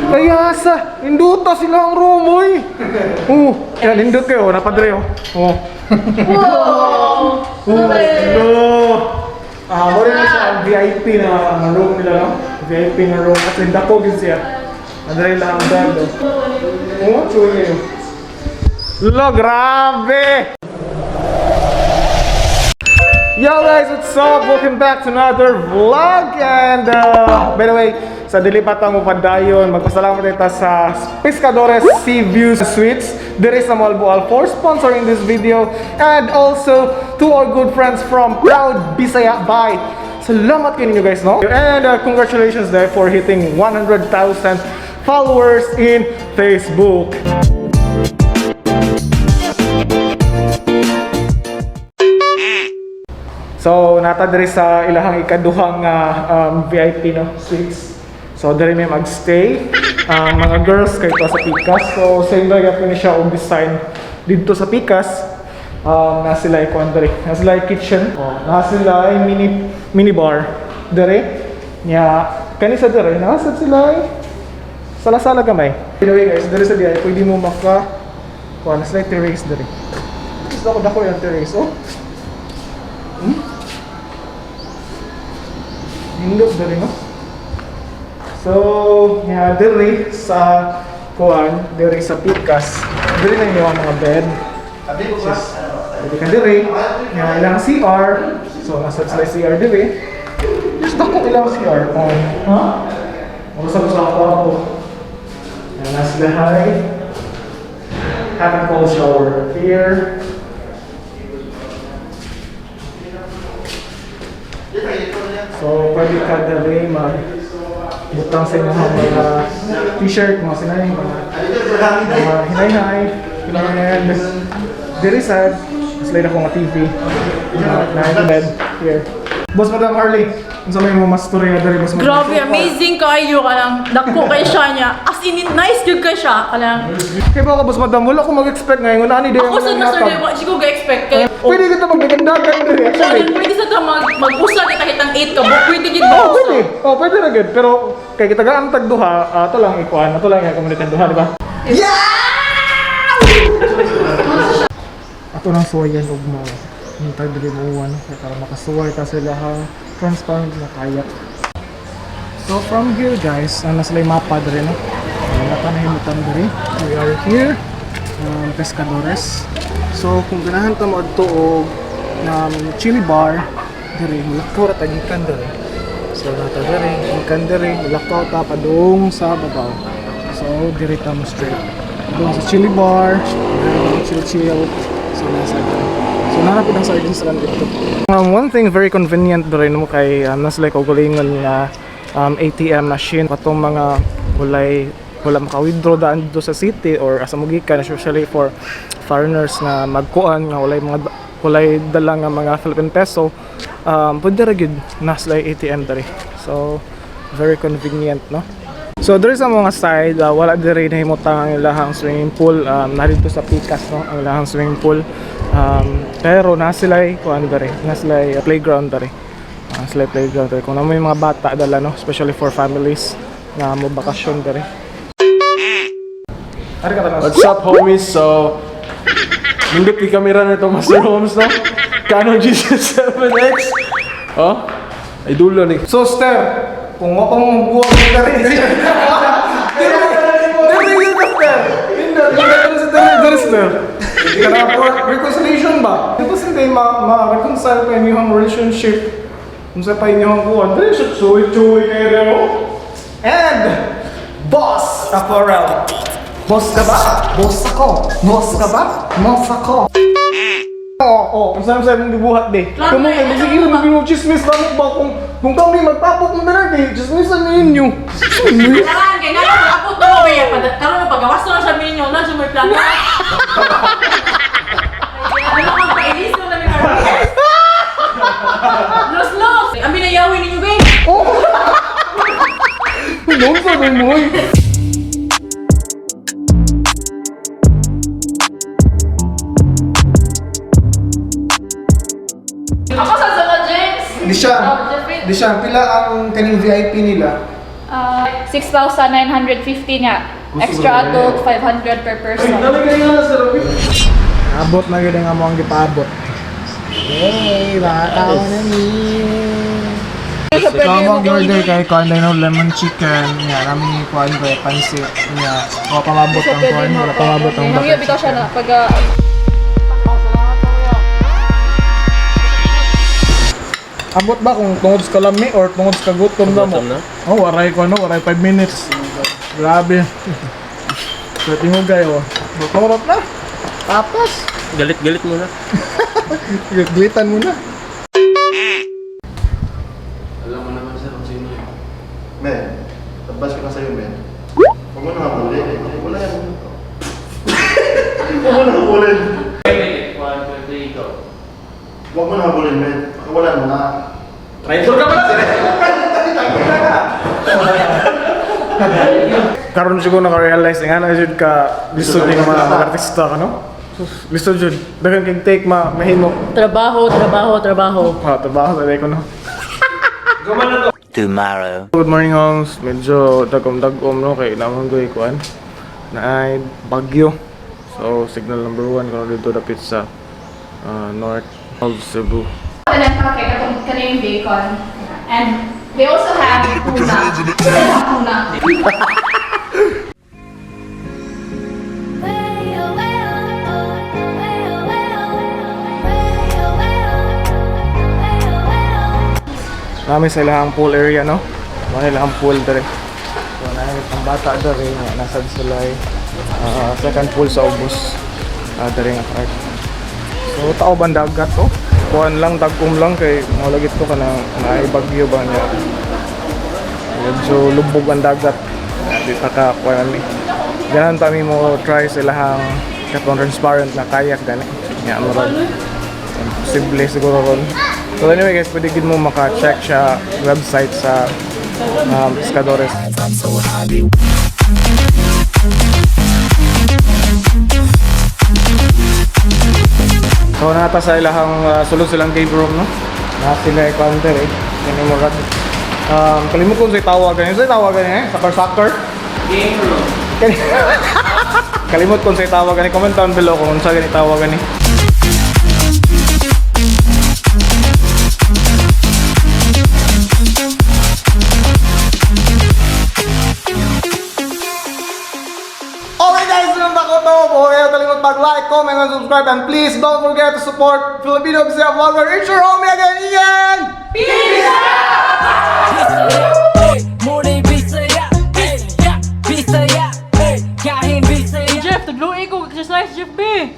Kaya sa induta sila ang room, oy. Oh, yan indot kayo, napadre oh. Oh. Wow! Oh, no. Ah, mo rin na siya ang VIP na nga room nila, no? VIP nga room. At dako gid siya. Andre lang ang bed, oh. Oh, chuy kayo. Lo, grabe! Yo guys, what's up? Welcome back to another vlog. And by the way, sa dili pa ta mo padayon, magpasalamat ta sa Pescadores Sea View Suites diri sa Malboal for sponsoring this video, and also to our good friends from Proud Bisaya by. Salamat kayo ninyo guys, no? And congratulations there for hitting 100,000 followers in Facebook. So, nata diri sa ilahang ikaduhang VIP, no, suites. So, diri may magstay ang mga girls kay to sa Pikas. So, same ra gyapon ni siya og design didto sa Pikas. Na sila ikuan diri. Na sila kitchen. Oh, na sila mini mini bar diri. Nya kani sa diri na sa sila sala-sala gamay. By the way guys, diri sa diay pwede mo maka kuan, na sila terrace diri. Gusto ko dako yung terrace, oh. Nindot diri, no? So, nga diri sa kuan, diri sa Pikas, diri na yung mga bed. Sis, pwede ka diri, nga ilang CR. So, nasa sila CR diri. Just dako ilang CR. Oh. Ha? Mura sa sa kwarto. Nga nasa sila hay hot and cold shower here. So, pwede ka dali mag butang sa inyong mga t-shirt, mga sinay, mga hinay-hinay. And diri sad, slide ako nga TV. Na bed here. Boss Madam Harley, unsa may mo mastorya diri, Boss Madam? Grabe, amazing kaayo ka lang. Dako kay siya niya. As in, nice gyud kay siya. Kanang, Kay ba ka, Boss Madam, wala ko mag-expect ngayon ani di ako sa nasa wa ko ga-expect kay. Pwede kita magdagandagan diri actually. Pwede sa ta mag-usa kita kitang 8 ka buok. Pwede gid ba? Oh, pwede. Oh, pwede ra gud. Pero kay kita gaan tag duha, ato lang ikuan, ato lang i-accommodate ang duha, di ba? Yeah! Ato lang suwayan og mo. Hintag dili mo no kay para makasuway ta sila ha transparent na kayak. So from here guys, ano sila yung mapa diri, no? Wala na himutan diri. We are here, Pescadores. So kung ganahan ta mo adto og chili bar diri, mulakaw ra ta gikan diri. So nata diri, gikan diri, mulakaw ta padung sa babaw. So diri ta mo straight. Padung sa chili bar, diri mo chill chill. So nasa diri. So narapid ang sardines run dito. One thing very convenient diri mo kay nasa like kaugalingon nga ATM machine katong mga walay wala maka-withdraw daan dito sa city or asa mo gikan, especially for foreigners na magkuan nga walay mga walay dala nga mga Philippine peso, pwede ra gyud na sila ATM diri. So very convenient, no? So there sa mga side, wala diri nahimutang ang ilahang swimming pool, narito sa Pikas, no, ang ilahang swimming pool, pero na sila kuan diri, na sila playground diri. Sila playground diri kung na may mga bata dala, no, especially for families na mo bakasyon diri. Ari ka tanas. What's up, homies? So, nindot yung kamera na ito, Master Holmes, no? Canon G7X. Oh, ay dulo ni. So Ster, kung ako mong buwag mo diri. Diri diri ka, Ster. Hindi, hindi sa diri diri, Ster. Kana for reconciliation ba? Ito hindi ma ma-reconcile pa inyong relationship. Unsa pa inyong kuwan? Diri siya chuy-chuy kayo dero. And Boss Apparel. Boss ka ba? Boss ako. Boss ka ba? Boss ako. Oo, oh, unsa sa imong gibuhat di? Klaro Kamo na kay eh, sige ano mo mo chismis lang ba kung kami magtapok mo na kay chismisan ninyo. Karan kay nga ako to mo ba karon na pagawas na siya ninyo na siya may plano. Ano ka pailis na namin karon? Los los. Ang binayawin ninyo ba? Oh. Doon sa mo. Oy. Ako sa Zala James. Di siya. Oh, Jeffrey. Di siya pila ang kaning VIP nila? 6,950 nga. Extra adult, 500 per person. Abot na gyud ang among gipaabot. Yay! Makakaon na ni. So, among order kay kuan no lemon chicken, nya nami kuan kay pansit, nya wa pamabot ang kuan, wala pamabot ang Hangyo butter bitaw siya chicken. na pag Abot ba kung tungod sa kalami or tungod sa kagutom na mo? Gutom na? Oh, waray ko no, waray 5 minutes. Grabe. So, tingog kayo. Turot na. Tapos, Galit-galit muna. glitan mo na. Alam mo naman sir kung sino yun. Men, advice ko na sa'yo, men. Huwag mo na habulin. Wala yan. Huwag mo na habulin. 1, 2, 3, go. Huwag mo na habulin, men. Pakawalan mo na. Traitor ka pala sir! Karon siguro naka-realize nga na jud ka lisod ni mga mga artista ka no. Sus, lisod jud. Daghang kay take ma mahimo. Trabaho, trabaho, trabaho. Ah, trabaho sa ko no. Tomorrow. Good morning, Holmes. Medyo dagom-dagom no kay namang goy kuan. Naay bagyo. So signal number 1 karon dito dapit sa north of Cebu. And then okay, katong kaning bacon. And they also have tuna. They have tuna. Nami sa ilahang pool area no. Mga ilahang pool dere. So naay ang bata dere nga nasa sila second pool sa ubos. Dere nga part. So tao ba ang dagat oh? Kuan lang dagkom lang kay mga lagit to kanang naay bagyo ba niya. Medyo lubog ang dagat. Di ta ka kuan ni. Ganahan ta mi mo try sa ilahang katong transparent na kayak gani. Nya mo ron. Imposible siguro ron. So anyway guys, pwede gid mo maka-check siya website sa Pescadores. So nata sa ilahang sulod silang cave room no. Na sila i-counter eh. Kani mo rat. Kalimot ko sa tawag gani. Sa tawag gani eh, soccer soccer. Game room. Kalimot ko sa tawag gani. Comment down below kung unsa gani tawag gani. Okay guys, yun ang ko to. Huwag kayo kalimut mag-like, comment, and subscribe. And please don't forget to support Filipino Bisaya Vlogger. It's your homie again, Ian! Jeff, taglui ko. Exercise, Jeff B.